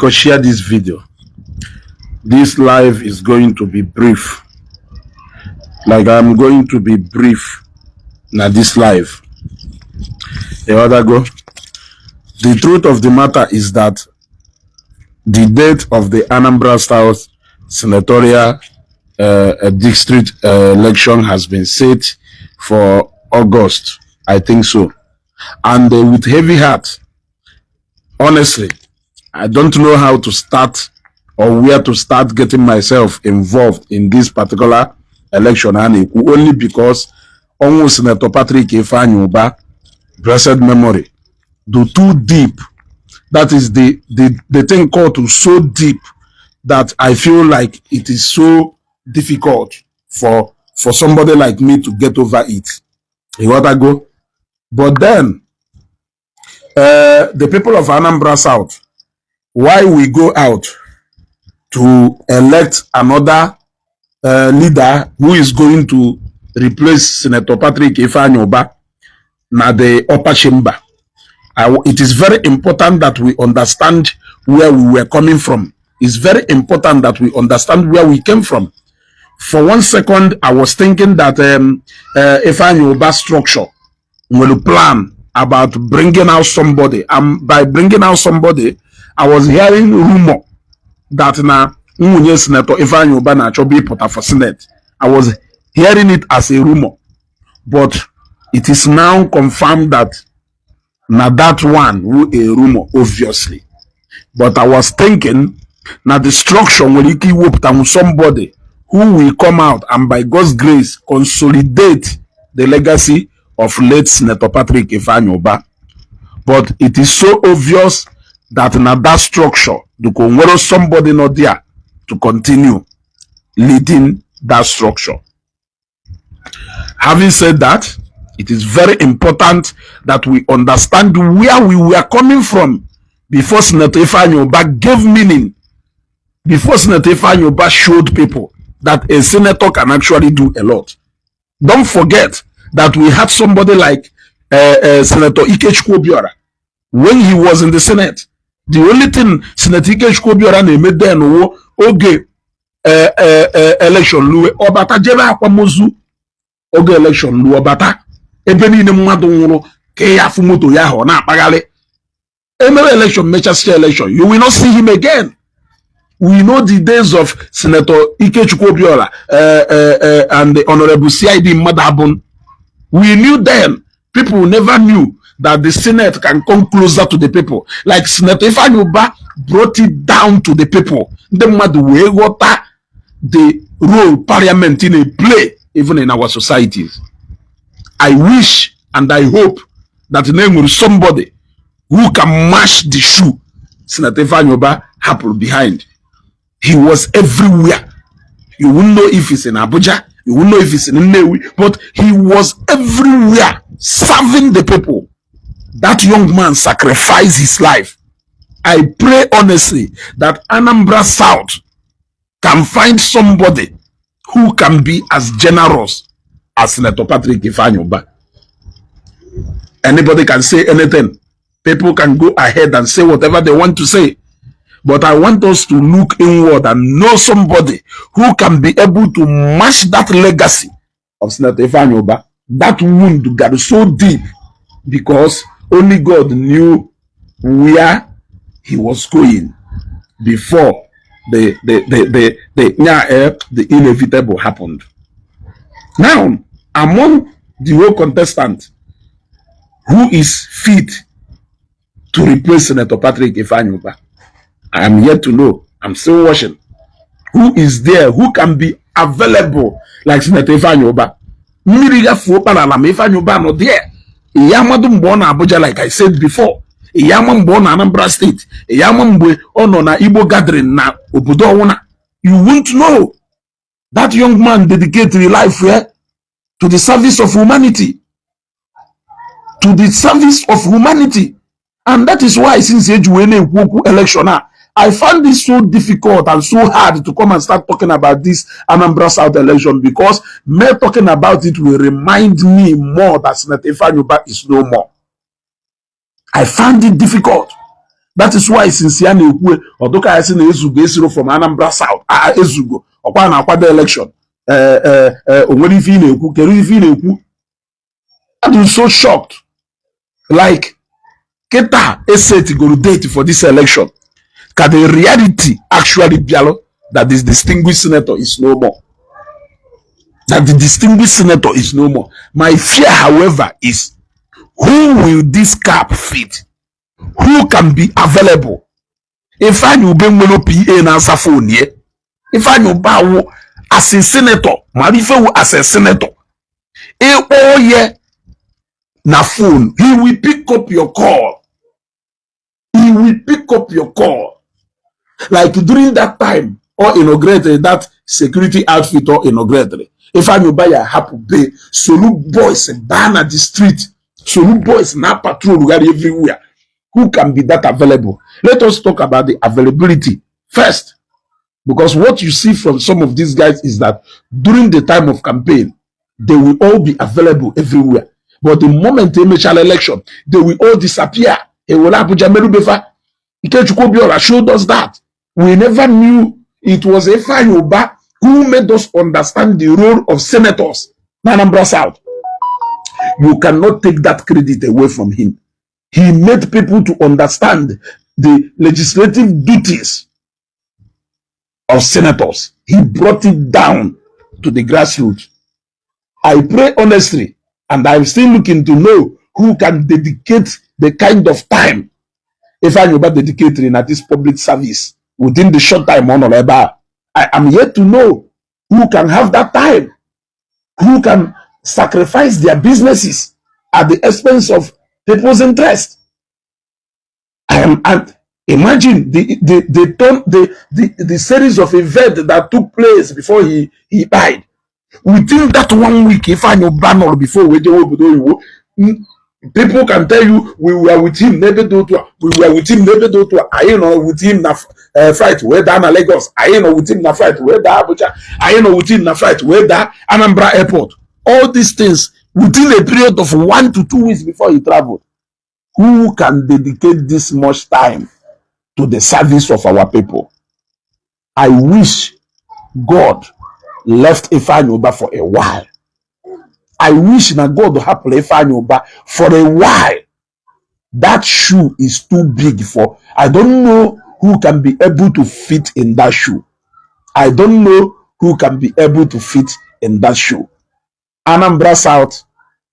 because share this video. This live is going to be brief. Like I'm going to be brief now this live. The other go. The truth of the matter is that the date of the Anambra South senatorial district election has been set for August, I think so. And with heavy heart, honestly, I don't know how to start or where to start getting myself involved in this particular election, and only because almost Senator Patrick Ifeanyi Ubah, blessed memory, do too deep. That is the thing called to so deep that I feel like it is so difficult for somebody like me to get over it. You want to go? But then the people of Anambra South, why we go out to elect another leader who is going to replace Senator Patrick Ifeanyi Ubah na the upper chamber. It is very important that we understand where we were coming from. It's very important that we understand where we came from. For 1 second, I was thinking that Ifeanyi Ubah structure will plan about bringing out somebody. By bringing out somebody, I was hearing rumor that now Senator Ifeanyi Ubah na chobi put for Senate. I was hearing it as a rumor, but it is now confirmed that now that one who a rumor, obviously. But I was thinking now the structure will equip somebody who will come out and by God's grace consolidate the legacy of late Senator Patrick Ifeanyi Ubah. But it is so obvious that now that structure, the somebody not there to continue leading that structure. Having said that, it is very important that we understand where we were coming from before Senator Ifeanyi Ubah gave meaning, before Senator Ifeanyi Ubah showed people that a senator can actually do a lot. Don't forget that we had somebody like Senator Ifeanyi when he was in the Senate. The only thing Senator Ifeanyi made then oge election luwe obata jebe akwamozu oge election luwe obata ebe niile mmadụ nwụrụ ke ya fu moto ya ho na akpaghalị emere election mechasi election, you will not see him again. We know the days of Senator Ifeanyi and the Honorable CID Madabun. We knew then. People never knew that the Senate can come closer to the people. Like Senator Ifeanyi Ubah brought it down to the people. The role parliament in a play, even in our societies. I wish and I hope that the name will somebody who can mash the shoe Senator Ifeanyi Ubah happened behind. He was everywhere. You wouldn't know if he's in Abuja, you wouldn't know if he's in Nnewi, but he was everywhere serving the people. That young man sacrificed his life. I pray honestly that Anambra South can find somebody who can be as generous as Senator Patrick Ifeanyi Ubah. Anybody can say anything. People can go ahead and say whatever they want to say. But I want us to look inward and know somebody who can be able to match that legacy of Senator Ifeanyi Ubah. That wound got so deep because only God knew where he was going before the inevitable happened. Now, among the whole contestant who is fit to replace Senator Patrick Ifeanyi Ubah, I am yet to know. I'm still watching. Who is there? Who can be available like Senator Ifeanyi Ubah? Miriga Fopala Ifeanyi Ubah not there. Yamadum born Abuja, like I said before. Yamam born Anambra State. Yamam ono na Igbo gathering na obodo ona. You won't know. That young man dedicated his life to the service of humanity. To the service of humanity. And that is why since the election, I found this so difficult and so hard to come and start talking about this Anambra South election, because me talking about it will remind me more that Senator Ifeanyi Ubah is no more. I found it difficult That is why since ya na-ekwu Odoka ya si na Ezeugo esiro from Anambra South Ezeugo ọkwa na-akwado election onwere ife ị na-ekwu kedu ife ị na-ekwu. I'm so shocked. Like Keta Eset go to date for this election. Can the reality actually be that this distinguished senator is no more? That the distinguished senator is no more. My fear, however, is who will this cap fit? Who can be available? Ifeanyi Ubah PA na answer phone here. Ifeanyi Ubah as a senator, Marife as a senator. Oh yeah, na phone. He will pick up your call. He will pick up your call. Like during that time, or inaugurated that security outfit or inaugurated. Ifeanyi Ubah happen be Solu boys ban at the street. Solu boys na patrol everywhere. Who can be that available? Let us talk about the availability first. Because what you see from some of these guys is that during the time of campaign, they will all be available everywhere. But the moment they make an election, they will all disappear. Ikechukwu Obiora showed us that. We never knew it was Ifeanyi Ubah who made us understand the role of senators in Anambra South. You cannot take that credit away from him. He made people to understand the legislative duties of senators. He brought it down to the grassroots. I pray honestly, and I'm still looking to know who can dedicate the kind of time Ifeanyi Ubah dedicated in this public service within the short time on I am yet to know who can have that time, who can sacrifice their businesses at the expense of people's interest. And imagine the series of events that took place before he died. Within that 1 week, Ifeanyi Ubah before people can tell you we were with him, we were with him, I know with him na fight where down Lagos, I know with him na fight where da Abuja, I know with him na fight where da Anambra Airport. All these things within a period of 1 to 2 weeks before he traveled. Who can dedicate this much time to the service of our people? I wish God left Ifeanyi Ubah for a while. I wish that God help Ifeanyi Ubah for a while. That shoe is too big for. I don't know who can be able to fit in that shoe. I don't know who can be able to fit in that shoe. Anambra South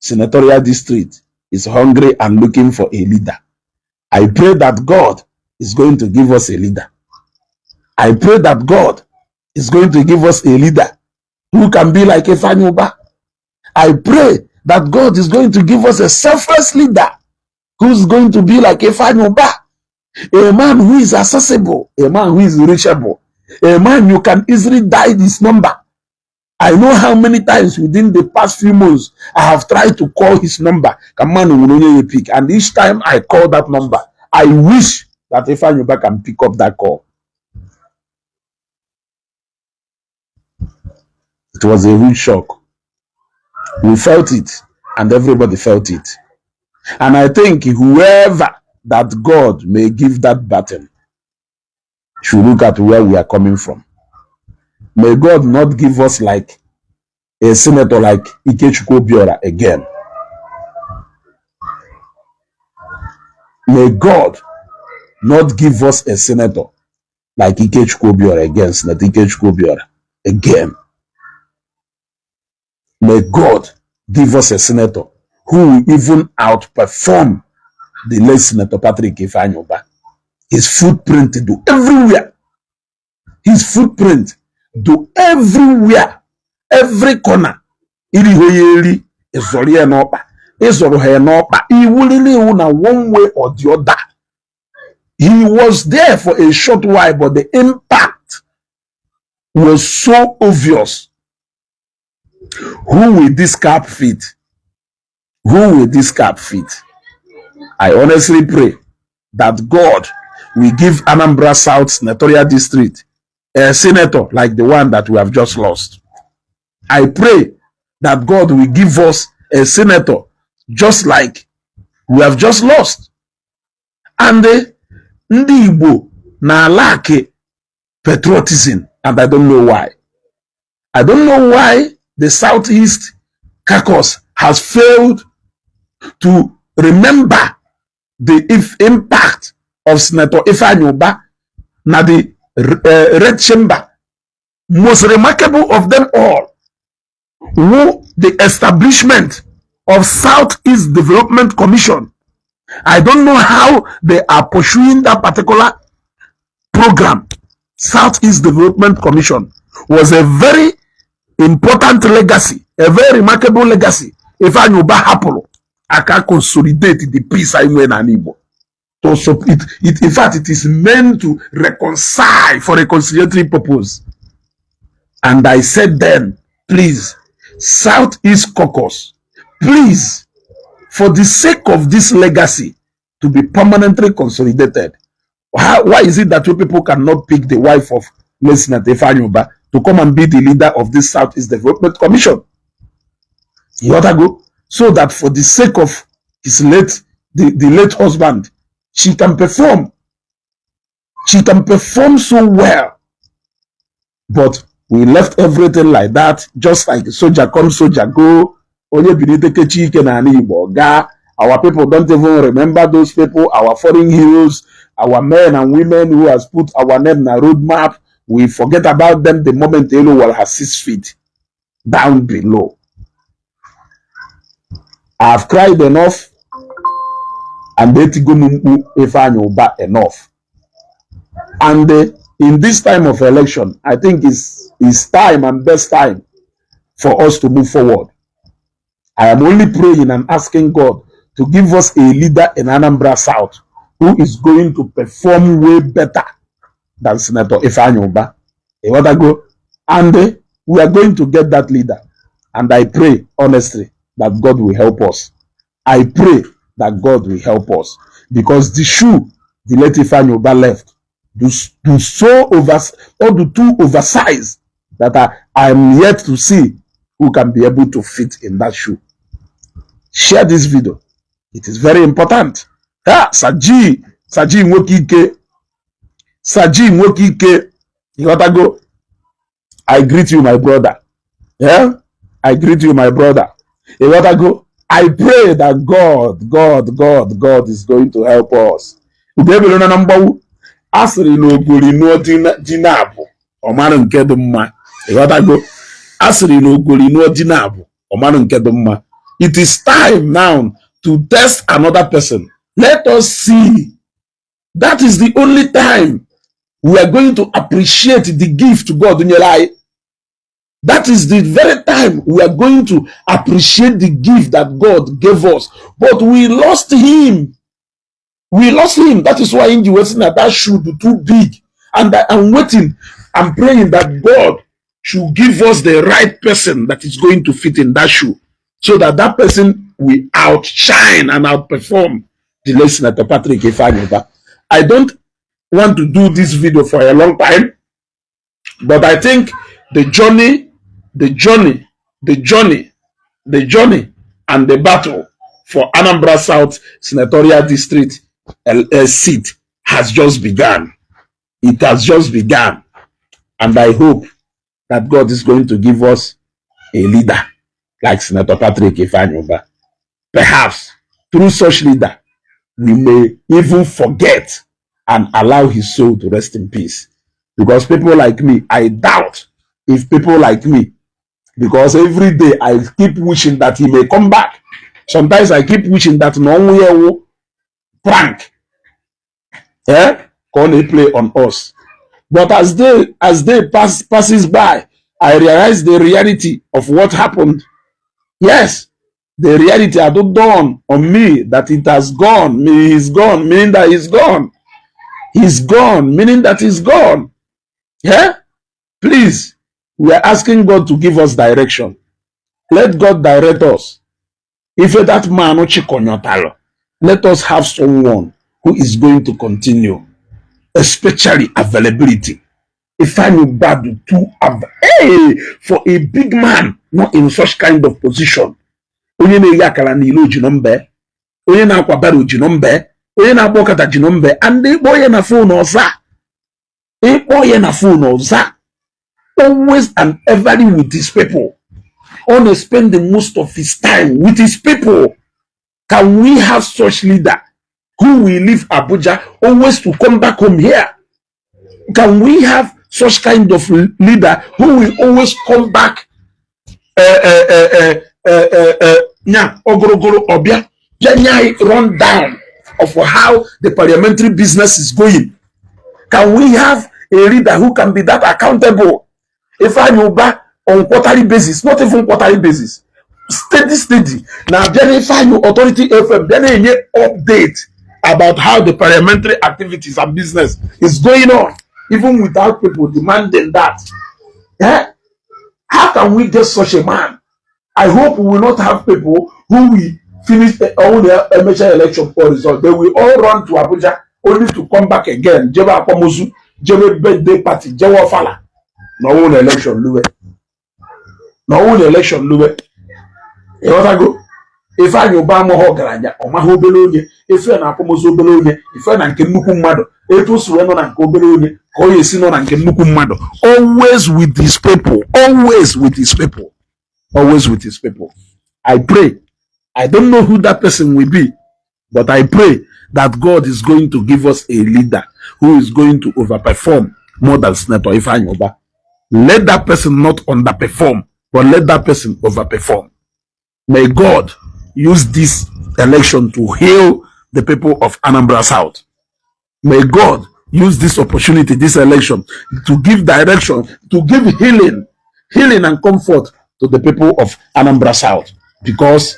Senatorial District is hungry and looking for a leader. I pray that God is going to give us a leader. I pray that God is going to give us a leader who can be like Ifeanyi Ubah. I pray that God is going to give us a selfless leader who's going to be like Ifeanyi Ubah. A man who is accessible, a man who is reachable, a man you can easily dial his number. I know how many times within the past few months I have tried to call his number. And each time I call that number, I wish that Ifeanyi Ubah can pick up that call. It was a huge shock. We felt it, and everybody felt it. And I think whoever that God may give that baton should look at where we are coming from. May God not give us like a senator like Ikechukwu Obiora again. May God not give us a senator like Ikechukwu Obiora again, Senator Ikechukwu Obiora again. May God give us a senator who will even outperform the late Senator Patrick Ifeanyi Ubah. His footprint to do everywhere. His footprint do everywhere. Every corner. He will one way or the other. He was there for a short while, but the impact was so obvious. Who will this cap fit? Who will this cap fit? I honestly pray that God will give Anambra South Senatorial District a senator like the one that we have just lost. I pray that God will give us a senator just like we have just lost. And Ndi Igbo na lack patriotism, and I don't know why. I don't know why the Southeast caucus has failed to remember the impact of Senator Ifeanyi Ubah na the Red Chamber. Most remarkable of them all, who the establishment of Southeast Development Commission. I don't know how they are pursuing that particular program. Southeast Development Commission was a very important legacy, a very remarkable legacy. Ifeanyi Ubah hapụrụ aka consolidate the peace I went and Igbo. So in fact, it is meant to reconcile for a reconciliatory purpose. And I said then, please, Southeast Caucus, please, for the sake of this legacy to be permanently consolidated, why is it that you people cannot pick the wife of Senator Ifeanyi Ubah to come and be the leader of this Southeast Development Commission? You ought to go, so that for the sake of his the late husband, she can perform. She can perform so well. But we left everything like that, just like soldier come, soldier go. Our people don't even remember those people, our foreign heroes, our men and women who has put our name in a roadmap. We forget about them the moment Elo has 6 feet down below. I have cried enough, and Ifeanyi Ubah enough. And in this time of election, I think it's time and best time for us to move forward. I am only praying and asking God to give us a leader in Anambra South who is going to perform way better than Senator Ifeanyi Ubah. And we are going to get that leader. And I pray honestly that God will help us. I pray that God will help us, because the shoe the late Ifeanyi Ubah left do too oversized that I am yet to see who can be able to fit in that shoe. Share this video. It is very important. Saji Nwokike. You gotta go. I greet you, my brother. Yeah? I greet you, my brother. You gotta go. I pray that God is going to help us. Asịrị na ogori no dinabụ ọmara nke dị mma. Ịghọtago? Asịrị na ogori no dinabụ ọmara nke dị mma. It is time now to test another person. Let us see. That is the only time we are going to appreciate the gift God in your life. That is the very time we are going to appreciate the gift that God gave us. But we lost him. We lost him. That is why in the Western that should be too big. And I'm waiting. I'm praying that God should give us the right person that is going to fit in that shoe, so that that person will outshine and outperform the late Senator Patrick Ifeanyi Ubah. I don't want to do this video for a long time, but I think the journey and the battle for Anambra South Senatorial District seat has just begun. It has just begun. And I hope that God is going to give us a leader like Senator Patrick Ifeanyi Ubah. Perhaps through such leader, we may even forget and allow his soul to rest in peace. Because people like me, I doubt if people like me, because every day I keep wishing that he may come back. Sometimes I keep wishing that no one prank can play on us. But as they passes by, I realize the reality of what happened. Yes, the reality had dawned on me that it has gone. He's gone, meaning that he's gone. He's gone, meaning that he's gone. Yeah? Please, we are asking God to give us direction. Let God direct us. If that man let us have someone who is going to continue, especially availability. Ifeanyi Ubah for a big man not in such kind of position. Onye na yakala ni ilo jinombe, onye na akwabara jinombe, onye na-akpọ kata jinombe and ịkpọ ya na phone ọza ịkpọ ya na phone ọza always and everly with his people. On spending most of his time with his people. Can we have such leader who will leave Abuja always to come back home here? Can we have such kind of leader who will always come back run down of how the parliamentary business is going? Can we have a leader who can be that accountable? Ifeanyi Ubah on quarterly basis, not even quarterly basis, steady. Now, Ifeanyi Authority FM, then any update about how the parliamentary activities and business is going on, even without people demanding that. Yeah? How can we get such a man? I hope we will not have people who will finish all their MHA election for result. They will all run to Abuja only to come back again. Jeba Apomozu, Jeba birthday party, Jeba Wahala. No one election, Lue. No one election, Lue. You want to go? If I Ubah moho garanya, or maho below, if you're an Apomozu below, if you're an Kemukum Mado, it was run on go below, call you Sino and Kemukum Mado. Always with these people, always with these people, always with his people. I pray. I don't know who that person will be, but I pray that God is going to give us a leader who is going to overperform more than Senator Ifeanyi Ubah. Let that person not underperform, but let that person overperform. May God use this election to heal the people of Anambra South. May God use this opportunity, this election, to give direction, to give healing and comfort to the people of Anambra South, because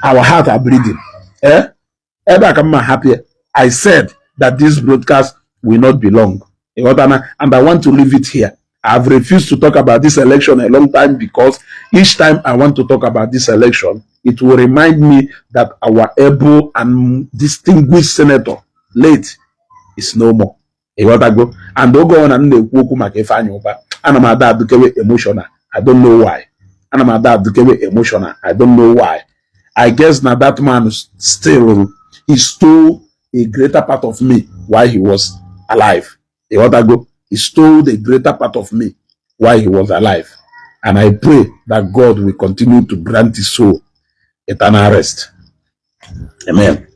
our hearts are bleeding. I'm happy. I said that this broadcast will not be long, and I want to leave it here. I've refused to talk about this election a long time, because each time I want to talk about this election, it will remind me that our able and distinguished senator, late, is no more. And don't go on and Ifeanyi Ubah. And I'm emotional. I don't know why. And I'm emotional. I don't know why. I guess now that man still, he stole a greater part of me while he was alive. He stole the greater part of me while he was alive. And I pray that God will continue to grant his soul eternal rest. Amen.